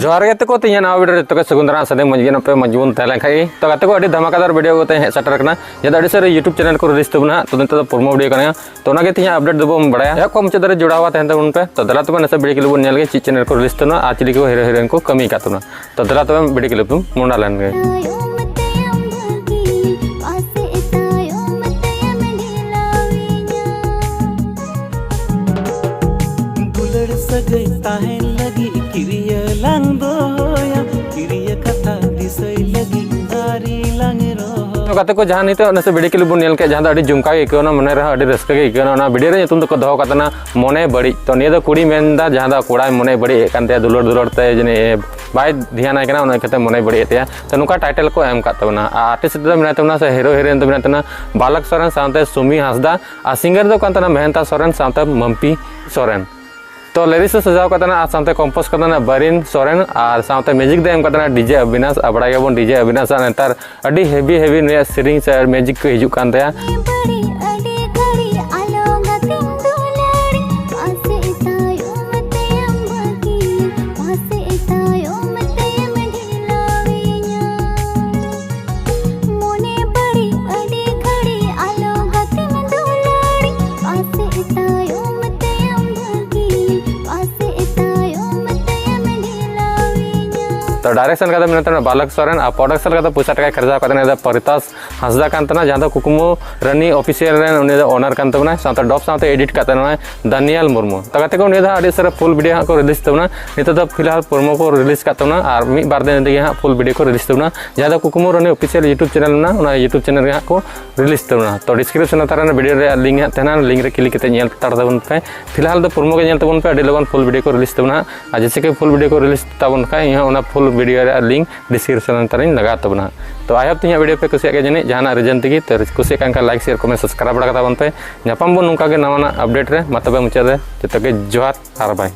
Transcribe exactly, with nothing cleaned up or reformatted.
ᱡᱚᱦᱟᱨ ᱜᱮ ᱜᱟᱛᱮ ᱠᱚ, ᱛᱮᱦᱮᱧᱟᱜ ᱱᱟᱣᱟ video ᱨᱮ ᱡᱚᱛᱚ ᱜᱮ ᱥᱟᱹᱜᱩᱱ ᱫᱟᱨᱟᱢ᱾ ᱥᱟᱫᱮ ᱢᱚᱡᱽ ᱜᱮ ᱱᱟᱯᱟᱭ ᱢᱚᱡᱽ ᱵᱚᱱ ᱛᱟᱦᱮᱸ ᱞᱮᱱ ᱠᱷᱟᱡ ᱜᱮ᱾ ᱛᱚ ᱜᱟᱛᱮ ᱠᱚ, ᱟᱹᱰᱤ ᱫᱷᱟᱢᱟᱠᱟᱫᱟᱨ video ᱠᱟᱛᱮ ᱦᱮᱡ ᱥᱮᱴᱮᱨ ᱠᱟᱱᱟ, ᱡᱟᱦᱟᱸ ᱫᱚ ᱟᱹᱰᱤ ᱥᱟᱹᱨᱤ YouTube channel ᱠᱚ release ᱛᱟᱵᱚᱱᱟ ᱦᱟᱸᱜ᱾ ᱛᱚ ᱱᱤᱛᱚᱜ ᱫᱚ promo video ᱠᱟᱱᱟ᱾ ᱛᱚ ᱚᱱᱟᱜᱮ ᱛᱮᱦᱮᱧᱟᱜ update ᱫᱚᱵᱚᱱ ᱵᱟᱲᱟᱭᱟ᱾ ᱮᱦᱚᱵ ᱠᱷᱚᱱ ᱢᱩᱪᱟᱹᱫ ᱫᱷᱟᱹᱨᱤᱡ ᱡᱚᱲᱟᱣ ᱛᱟᱦᱮᱱ ᱛᱟᱵᱚᱱ ᱯᱮ᱾ ᱛᱚ ᱫᱮᱞᱟ ᱛᱚᱵᱮ ᱱᱟᱥᱮ video clip ᱵᱚᱱ ᱧᱮᱞ ᱜᱮ, ᱪᱮᱫ channel ᱠᱚ release ᱛᱟᱵᱚᱱᱟ ᱟᱨ ᱪᱤᱞᱤ ᱠᱚ hero heroine ᱠᱚ ᱠᱟᱹᱢᱤ ᱟᱠᱟᱫ ᱛᱟᱵᱚᱱᱟ᱾ ᱛᱚ ᱫᱮᱞᱟ ᱛᱚᱵᱮ video clip ᱵᱚᱱ ᱢᱚᱦᱰᱟ ᱞᱮᱱ ᱜᱮ᱾ ᱫᱩᱞᱟᱹᱲ ᱥᱟᱹᱜᱟᱹᱭ ᱛᱟᱦᱮᱱ ᱞᱟᱹᱜᱤᱫ ᱠᱤᱨᱤᱭᱟᱹ ᱞᱟᱝ ᱫᱚᱦᱚᱭᱟ, ᱠᱤᱨᱤᱭᱟᱹ ᱠᱟᱛᱷᱟ ᱫᱤᱥᱟᱹᱭ ᱞᱟᱹᱜᱤᱫ ᱫᱟᱨᱮ ᱞᱟᱝ ᱨᱚᱦᱚᱭᱟ᱾ ᱛᱚ ᱜᱟᱛᱮ ᱠᱚ, ᱡᱟᱦᱟᱸ ᱱᱤᱛᱚᱜ ᱱᱟᱥᱮ video clip ᱵᱚᱱ ᱧᱮᱞ ᱠᱮᱫ, ᱡᱟᱦᱟᱸ ᱫᱚ ᱟᱹᱰᱤ ᱡᱚᱢᱠᱟᱣ ᱜᱮ ᱟᱹᱭᱠᱟᱹᱣ ᱮᱱᱟ, ᱢᱚᱱᱮ ᱨᱮᱦᱚᱸ ᱟᱹᱰᱤ ᱨᱟᱹᱥᱠᱟᱹ ᱜᱮ ᱟᱹᱭᱠᱟᱹᱣ ᱮᱱᱟ᱾ ᱚᱱᱟ video ᱨᱮ ᱧᱩᱛᱩᱢ ᱫᱚᱠᱚ ᱫᱚᱦᱚ ᱟᱠᱟᱫ ᱛᱟᱦᱮᱱᱟ ᱢᱚᱱᱮ ᱵᱟᱹᱲᱤᱡ᱾ ᱛᱚ ᱱᱤᱭᱟᱹ ᱫᱚ ᱠᱩᱲᱤ ᱢᱮᱱᱫᱟ, ᱡᱟᱦᱟᱸ ᱫᱚ ᱠᱚᱲᱟᱭ ᱢᱚᱱᱮ ᱵᱟᱹᱲᱤᱡ ᱮᱫ ᱠᱟᱱ ᱛᱟᱭᱟ, ᱫᱩᱞᱟᱹᱲ ᱫᱩᱞᱟᱹᱲ ᱛᱮ ᱡᱟᱹᱱᱤᱡ ᱵᱟᱭ ᱫᱷᱮᱭᱟᱱᱟᱭ ᱠᱟᱱᱟ, ᱚᱱᱟ ᱤᱠᱷᱟᱹᱛᱮ ᱢᱚᱱᱮ ᱵᱟᱹᱲᱤᱡ ᱮᱫ ᱛᱟᱭᱟ᱾ ᱛᱚ ᱱᱚᱝᱠᱟ title ᱠᱚ ᱮᱢ ᱟᱠᱟᱫ ᱛᱟᱵᱚᱱᱟ᱾ ᱟᱨ artist ᱫᱚ ᱢᱮᱱᱟᱭ ᱛᱟᱵᱚᱱᱟ ᱥᱮ hero heroine ᱫᱚ ᱢᱮᱱᱟᱭ ᱛᱟᱵᱚᱱᱟ ᱵᱟᱞᱚᱠ ᱥᱚᱨᱮᱱ ᱥᱟᱶᱛᱮ ᱥᱩᱢᱤ ᱦᱟᱸᱥᱫᱟ, ᱟᱨ singer ᱫᱚ ᱠᱟᱱ ᱛᱟᱵᱚᱱᱟ ᱢᱮᱦᱮᱱᱛᱟ ᱥᱚᱨᱮᱱ ᱥᱟᱶᱛᱮ ᱢᱟᱢᱯᱤ ᱥᱚᱨᱮᱱ᱾ ᱛᱚ lyrics ᱮ ᱥᱟᱡᱟᱣ ᱟᱠᱟᱫ ᱛᱟᱦᱮᱱᱟ ᱟᱨ ᱥᱟᱶᱛᱮ compose ᱟᱠᱟᱫ ᱛᱟᱦᱮᱱᱟ ᱵᱟᱨᱤᱱ ᱥᱚᱨᱮᱱ, ᱟᱨ ᱥᱟᱶᱛᱮ music ᱫᱚ ᱮᱢ ᱟᱠᱟᱫ ᱛᱟᱦᱮᱱᱟ DJ ᱚᱵᱤᱱᱟᱥ᱾ ᱟᱨ ᱵᱟᱲᱟᱭ ᱜᱮᱭᱟᱵᱚᱱ DJ ᱚᱵᱤᱱᱟᱥ ᱟᱜ ᱱᱮᱛᱟᱨ ᱟᱹᱰᱤ heavy heavy ᱱᱩᱭᱟᱜ ᱥᱮᱨᱮᱧ ᱥᱮ music ᱠᱚ ᱦᱤᱡᱩᱜ ᱠᱟᱱ ᱛᱟᱭᱟ᱾ ᱵᱟᱹᱲᱤᱡ ᱟᱹᱰᱤ ᱜᱷᱟᱹᱲᱤᱡ ᱟᱞᱚ ᱜᱟᱛᱮᱢ ᱫᱩᱞᱟᱹᱲ, ᱯᱟᱥᱮᱡ ᱛᱟᱭᱚᱢ ᱛᱮᱢ ᱵᱟᱹᱜᱤ, ᱯᱟᱥᱮᱡ ᱛᱟᱭᱚᱢ ᱛᱮᱢ ᱰᱷᱤᱞᱟᱹᱣᱤᱧᱟ᱾ ᱢᱚᱱᱮ ᱵᱟᱹᱲᱤᱡ ᱟᱹᱰᱤ ᱜᱷᱟᱹᱲᱤᱡ ᱟᱞᱚ ᱜᱟᱛᱮᱢ ᱫᱩᱞᱟᱹᱲ, ᱯᱟᱥᱮᱡ ᱛᱟᱭᱚᱢ ᱛᱮᱢ ᱵᱟᱹᱜᱤ, ᱯᱟᱥᱮᱡ ᱛᱟᱭᱚᱢ ᱛᱮᱢ ᱰᱷᱤᱞᱟᱹᱣᱤᱧᱟ᱾ ᱛᱚ direction ᱠᱟᱛᱮ ᱢᱮᱱᱟᱜ ᱛᱟᱵᱚᱱᱟ ᱵᱟᱞᱚᱠ ᱥᱚᱨᱮᱱ, ᱟᱨ production ᱠᱟᱛᱮ ᱯᱚᱭᱥᱟ ᱴᱟᱠᱟᱭ ᱠᱷᱚᱨᱪᱟ ᱟᱠᱟᱫ ᱛᱟᱦᱮᱱᱟ ᱯᱚᱨᱤᱛᱟᱥ ᱦᱟᱸᱥᱫᱟ ᱠᱟᱱ ᱛᱟᱦᱮᱱᱟ, ᱡᱟᱦᱟᱸ ᱫᱚ ᱠᱩᱠᱢᱩ ᱨᱟᱱᱤ official ᱨᱮᱱ ᱩᱱᱤ ᱫᱚ owner ᱠᱟᱱ ᱛᱟᱵᱚᱱᱟᱭ᱾ ᱥᱟᱶᱛᱮ dub ᱥᱟᱶᱛᱮ edit ᱠᱟᱜ ᱛᱟᱦᱮᱱᱟᱭ ᱫᱟᱱᱤᱭᱟᱞ ᱢᱩᱨᱢᱩ᱾ ᱛᱚ ᱜᱟᱛᱮ ᱠᱚ, ᱱᱤᱭᱟᱹ ᱫᱚ ᱦᱟᱸᱜ ᱟᱹᱰᱤ ᱩᱥᱟᱹᱨᱟ full video ᱦᱟᱸᱜ ᱠᱚ release ᱛᱟᱵᱚᱱᱟ᱾ ᱱᱤᱛᱚᱜ ᱫᱚ ᱯᱷᱤᱞᱦᱟᱞ promo ᱠᱚ release ᱠᱟᱜ ᱛᱟᱵᱚᱱᱟ, ᱟᱨ ᱢᱤᱫ ᱵᱟᱨ ᱫᱤᱱ ᱛᱮᱜᱮ ᱦᱟᱸᱜ full video ᱠᱚ release ᱛᱟᱵᱚᱱᱟ᱾ ᱡᱟᱦᱟᱸ ᱫᱚ ᱠᱩᱠᱢᱩ ᱨᱟᱱᱤ official YouTube channel ᱢᱮᱱᱟᱜᱼᱟ, ᱚᱱᱟ YouTube channel ᱨᱮ ᱦᱟᱸᱜ ᱠᱚ release ᱛᱟᱵᱚᱱᱟ᱾ ᱛᱚ description ᱞᱟᱛᱟᱨ ᱨᱮ video ᱨᱮᱭᱟᱜ link ᱦᱟᱸᱜ ᱛᱟᱦᱮᱱᱟ, link ᱨᱮ click ᱠᱟᱛᱮ ᱧᱮᱞ ᱦᱟᱛᱟᱲ ᱛᱟᱵᱚᱱ ᱯᱮ᱾ ᱯᱷᱤᱞᱦᱟᱞ ᱫᱚ promo ᱜᱮ ᱧᱮᱞ ᱛᱟᱵᱚᱱ ᱯᱮ, ᱟᱹᱰᱤ ᱞᱚᱜᱚᱱ full video ᱠᱚ release ᱛᱟᱵᱚᱱᱟ ᱦᱟᱸᱜ᱾ ᱟᱨ ᱡᱮᱭᱥᱮ ᱠᱤ full video ᱠᱚ release ᱛᱟᱵᱚᱱ ᱠᱷᱟᱡ, ᱤᱧ ᱦᱚᱸ ᱚᱱᱟ full video ᱨᱮᱭᱟᱜ link description ᱞᱟᱛᱟᱨ ᱨᱤᱧ ᱞᱟᱜᱟᱣ ᱛᱟᱵᱚᱱᱟ ᱦᱟᱸᱜ᱾ ᱛᱚ I hope ᱛᱮᱦᱮᱧᱟᱜ video ᱯᱮ ᱠᱩᱥᱤᱭᱟᱜ ᱜᱮᱭᱟ ᱡᱟᱹᱱᱤᱡ, ᱡᱟᱦᱟᱱᱟᱜ reason ᱛᱮᱜᱮ᱾ ᱛᱚ ᱠᱩᱥᱤᱭᱟᱜ ᱠᱟᱱ ᱠᱷᱟᱱ like, share, comment, subscribe ᱵᱟᱲᱟ ᱠᱟᱛᱟ ᱵᱚᱱ ᱯᱮ᱾ ᱧᱟᱯᱟᱢ ᱵᱚᱱ ᱱᱚᱝᱠᱟ ᱜᱮ ᱱᱟᱣᱟᱱᱟᱜ update ᱨᱮ᱾ ᱢᱟ ᱛᱚᱵᱮ ᱢᱩᱪᱟᱹᱫ ᱨᱮ ᱡᱚᱛᱚ ᱜᱮ ᱡᱚᱦᱟᱨ ᱟᱨ bye᱾